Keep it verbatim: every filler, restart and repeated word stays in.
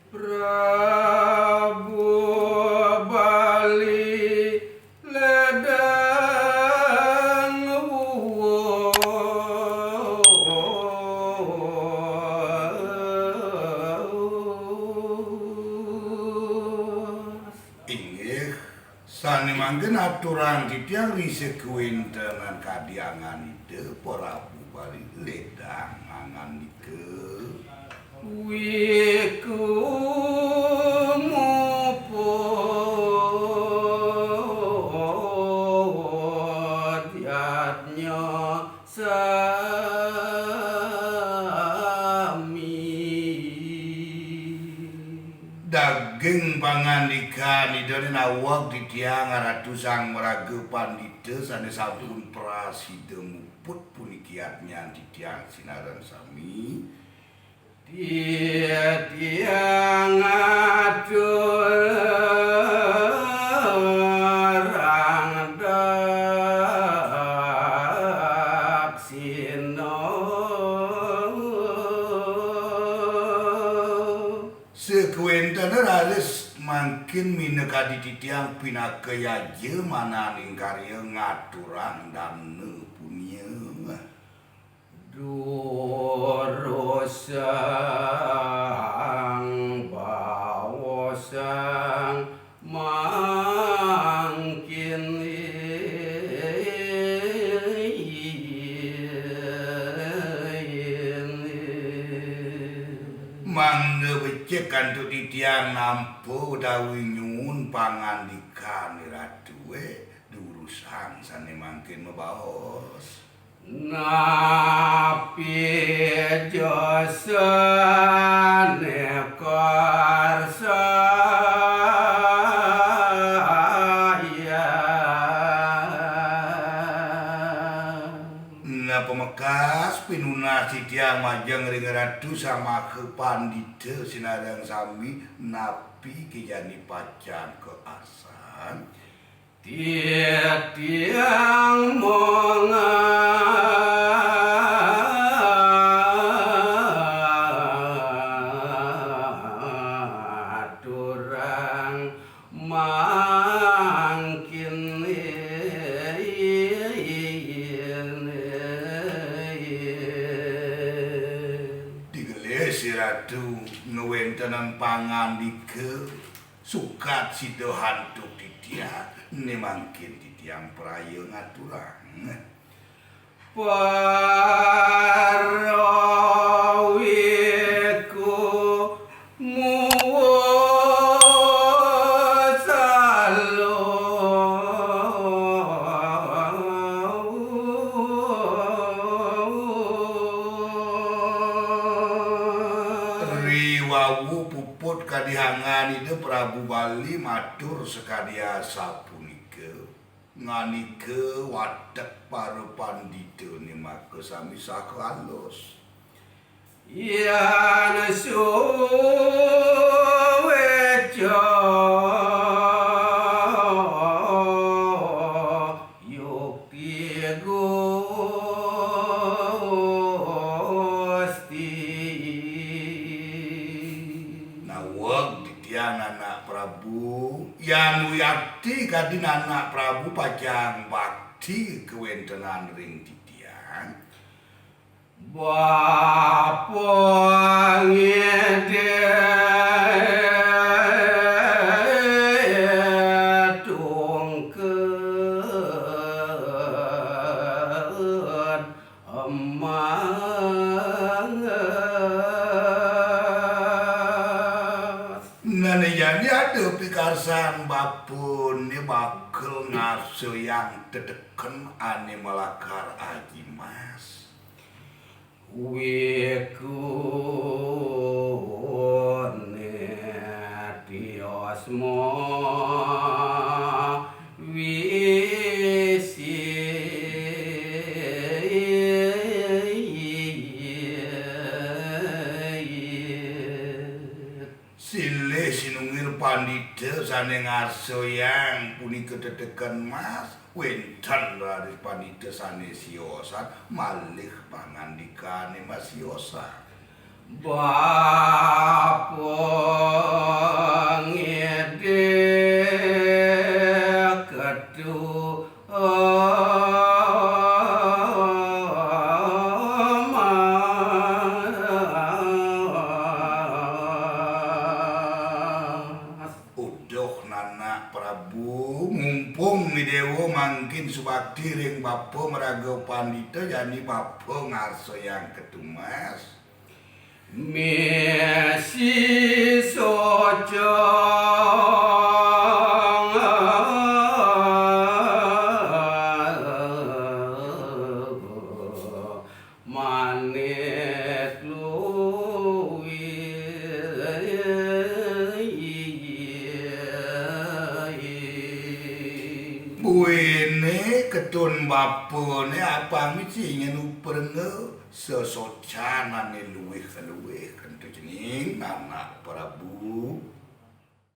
Prabu Bali Ledang Wuwos. Inggih, sané mangkin aturang titiang ri sakéwantenan kadi angan Ida Prabu Bali Ledang ngandika. Wiku muput yadnya sami. Daging pangandikan Ida naweg titiang Ratu Sang Maraga Pandita sané sampun prasida muput puniki yadnyan titiang sinareng sami. Titiang aturang daksina. Sakéwanten raris mangkin minakadi titiang pinaka yaja mananing karya ngaturang dana punia. Durusang bawosang mangkin. Mangda becik antuk titiang nampa utawi nyuwun pangandikan Ratué, durusang sané mangkin mabaos. Napi jasane karsaya. Nah, pamekas pinunas titiang majeng ring Ratu Sang Maha Pandita sinareng sami, napi ké jani pacang kaarsan? Titiang mong aturang mangkin. Digelis, Ratu, ngwentenang pangandika. Sukat sida antuk titiang, né mangkin titiang praya ngaturang. Para wiku muwasalo. Riwawu puput kadihangan Ida Prabu Bali matur sakadi asapunika, ngandika watek para panditané makasami saha alus. Yan suweca yukti Gusti. Naweg titiang anak Prabu, yan wiakti kadi anak Prabu pacang bakti kawentenan ring titiang. Bapa ngidih tungked emas. Nah, né jani ada pikarsan bapané bakal ngarsayang teteken ané malakar aji mas. Wikune tiosma wisi. Silih sinunggil pandita sane ngarsayang punika teteken mas, wenten raris pandita sane siosan, malih pangandikane mas siosan. Bapa Déwa mangkin subakti ring bapa maraga pandita, jani bapa ngarsayang katumbas. Misi soca manik luwi. Buine ketun bapané apang misi nyenu prenga sesocan ané luwih-luwih kento cening.